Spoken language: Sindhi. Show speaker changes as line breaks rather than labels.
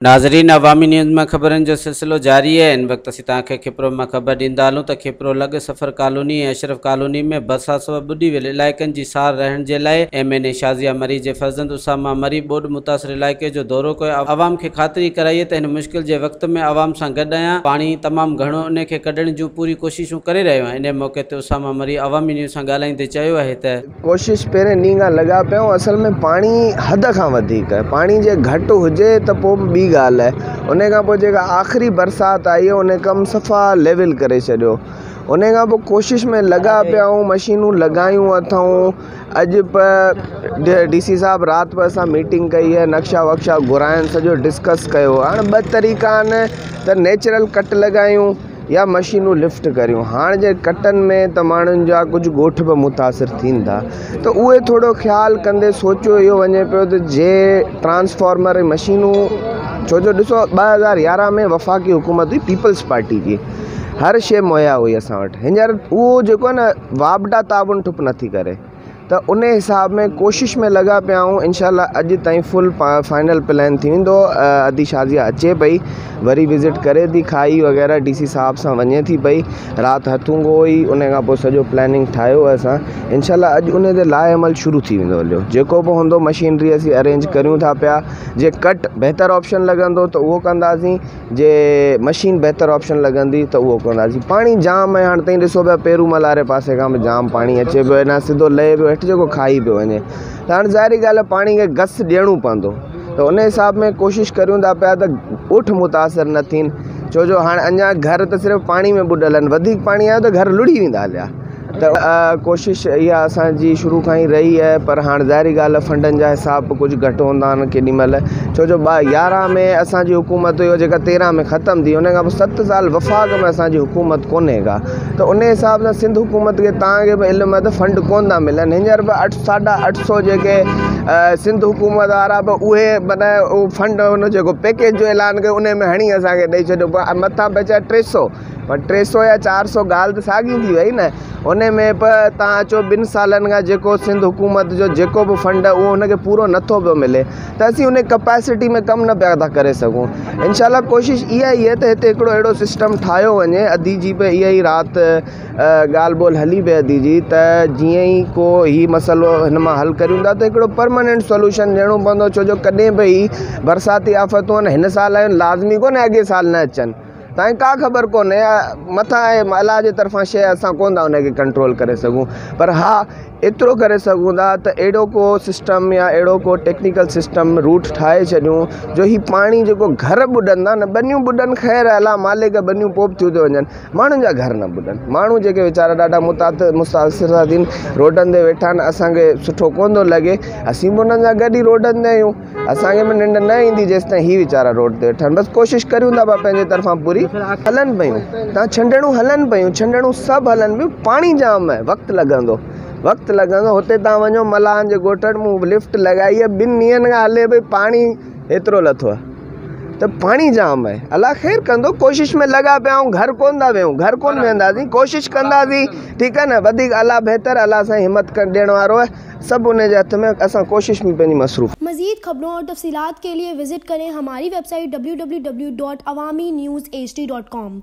ناظرين عوامي نيوز مان خبرن جو سلسلو جاري آهي هن وقت اسين توهان کي کپرو مان خبر ڏيندا هلون ته کپرو لڳ سفر ڪالوني ۽ اشرف ڪالوني ۾ برسات سبب ٻڏي ويل علائقن جي سار رهڻ جي لاء ايم اين اي شازيه مري جي فرزند اسامه مري ٻوڏ متاثر علائقي جو دورو ڪيو عوام کي خاطري ڪرائي ته هن مشڪل جي وقت ۾ عوام سان گڏ آهيان پاڻي تمام گهڻو انهي کي ڪڍڻ جون پوري ڪوششون ڪري رهيو آهيان انهي موقعي تي اسامه مري عوامي نيوز سان ڳالهائيندي چيو آهي ته.
ڪوشش پهرين ڏينهن کان لڳا پيا آهيون اصل ۾ پاڻي حد کان وڌيڪ آهي پاڻي جي گهٽ هجي ته پوء به ٻي ڳالهه آهي ان کان پوء جيڪا آخري برسات آئي ان ڪم صفا ليول ڪري ڇڏيو ان کان پوء ڪوشش ۾ لڳا پيا آهيون مشينون لڳايون اٿئون اڄ به ڊي سي صاحب رات به اسان ميٽنگ ڪئي آهي نقشا وقشا گهرايا آهن سڄو ڊسڪس ڪيو آهي هاڻي ٻه طريقا آهن ته نيچرل ڪٽ لڳايون يا مشينون لفٽ ڪريون هاڻ جي ڪٽن ۾ ته ماڻهن جا ڪجهه ڳوٺ به متاثر ٿين ٿا ته اهي ٿورو خيال ڪندي سوچيو اهو وڃي پيو ته جي ٽرانسفارمر مشينون ڇو جو ڏسو 2011 ۾ وفاقي حڪومت هئي پيپلز پارٽي جي هر شيء مهيا هئي اسان وٽ هينئر اهو جيڪو آهي نه واپڊا تعاون ٺپ نٿي ڪري ته ان حساب ۾ ڪوشش ۾ لڳا پيا آهيون انشاء الله اڄ تائين فل فائنل پلان ٿي ويندو ادي شازيه اچي پئي وري وزٽ ڪري ٿي کائي وغيره ڊي سي صاحب سان وڃي ٿي پئي رات هٿون گو هئي ان کان پوء سڄو پلاننگ ٺاهيو اسان انشاء الله اڄ ان تي لاء عمل شروع ٿي ويندو هليو جيڪو به هوندو مشينري اسين ارينج ڪريون ٿا پيا جي ڪٽ بهتر آپشن لڳندو ته اهو ڪنداسين جي مشين بهتر آپشن لڳندي ته اهو ڪنداسين پاڻي جام آهي هاڻي تائين ڏسو پيا پيرو ملهاري پاسي کان به جام پاڻي اچي پيو هيڏانهن سڌو لهي پيو هيٺ جيڪو کائي پيو وڃي ته هاڻي ظاهري ڳالهه آهي پاڻي کي گس ڏيڻو پوندو ته ان حساب ۾ ڪوشش ڪريون ٿا پيا ته ڳوٺ متاثر نه ٿين ڇو جو هاڻي اڃا گهر ته صرف پاڻي ۾ ٻڏل آهن وڌيڪ پاڻي آيو ته گهر لڙهي ويندا هليا ته ڪوشش اها اسان جي شروع کان ئي رهي آهي پر هاڻ ظاهري ڳالهه آهي فنڊن جا حساب به ڪجهه گهٽ هوندا آهن ڪيڏي مهل ڇو جو ٻه يارهن ۾ اسان جي حڪومت هئي جيڪا 13 ۾ ختم ٿي ان کان پوء 7 سال وفاق ۾ اسان جي حڪومت ڪونهي ڪا ته ان حساب سان سنڌ حڪومت کي توهان کي به علم آهي ته فنڊ ڪونه ٿا ملن هينئر به اٺ ساڍا اٺ سو جيڪي سنڌ حڪومت وارا به اهي معنيٰ فنڊ ان جيڪو پيڪيج جو اعلان ڪيو ان ۾ هڻي اسان کي ڏئي ڇڏيو مٿان بچيا 300 پر 300 يا 400 ڳالهه ته ساڳي ٿي وئي نه ان ۾ به توهان اچو ٻن سالن کان جيڪو سنڌ حڪومت جو جيڪو به فنڊ آهي اهو ان کي پورو نٿو پيو ملي ته اسين ان ڪپيسٽي ۾ ڪم نه پيا ٿا ڪري سگهون انشاء الله ڪوشش اها ئي آهي ته هتي هڪڙو اهڙو سسٽم ٺاهيو وڃي ادي جي به اها ئي رات ڳالهه ٻولهه هلي پئي ادي جي ته جيئن ئي ڪو هي مسئلو هن مان حل ڪريون ٿا ته هڪڙو پرماننٽ سوليوشن ڏيڻو پوندو ڇو جو ڪڏهن به هي برساتي آفتون هن سال آيون لازمي ڪونهي اڳي سال نه اچن تائين ڪا خبر ڪونهي مٿان آهي الله جي طرفان شيء اسان ڪونه ٿا ان کي ڪنٽرول ڪري سگهون پر ها ايترو ڪري سگهون ٿا ته اهڙو ڪو سسٽم يا اهڙو ڪو ٽيڪنيڪل سسٽم روٽ ٺاهي ڇڏيون جو هي پاڻي جيڪو گهر ٻڏن ٿا نه ٻنيون ٻڏن خير آهي الله مالڪ ٻنيون پوء به ٿيون ٿيون وڃن ماڻهن جا گهر نه ٻڏن ماڻهو جيڪي ويچارا ڏاڍا متاثر ٿا ٿين روڊن تي ويٺا آهن اسانکي سٺو ڪونه ٿو لڳي اسين به انهن سان گڏ ئي روڊن تي آهيون اسان کي به ننڊ نه ايندي جيستائين هي ويچارا روڊ تي ويٺا آهن بس ڪوشش ڪريون ٿا پيا پنهنجي طرفان پوري هلن پيون تان ڇنڊڻون هلن پيون ڇنڊڻون سڀ هلن پيون پاڻي جام آهي وقت لڳندو وقت لڳندو هتي تان وڃو ملاحن جي ڳوٺ وٽ مون لفٽ لڳائي آهي ٻن ڏينهن کان هلي پئي پاڻي ايترو لٿو آهي ته پاڻي جام آهي الله خير ڪندو ڪوشش ۾ لڳا پيا آهيون گهر ڪونه ٿا ويهون گهر ڪونه ويهنداسين ڪوشش ڪنداسين ٺيڪ آهي نه وڌيڪ الله بهتر الله سائين همت ڏيڻ وارو آهي سڀ ان جي هٿ ۾ اسان ڪوشش ۾ پنهنجي مصروف.
مزيد خبرون اور تفصيلات کے لئے وزٽ ڪرين ھماري ويب سائيٽ www.awamiNewsHD.com.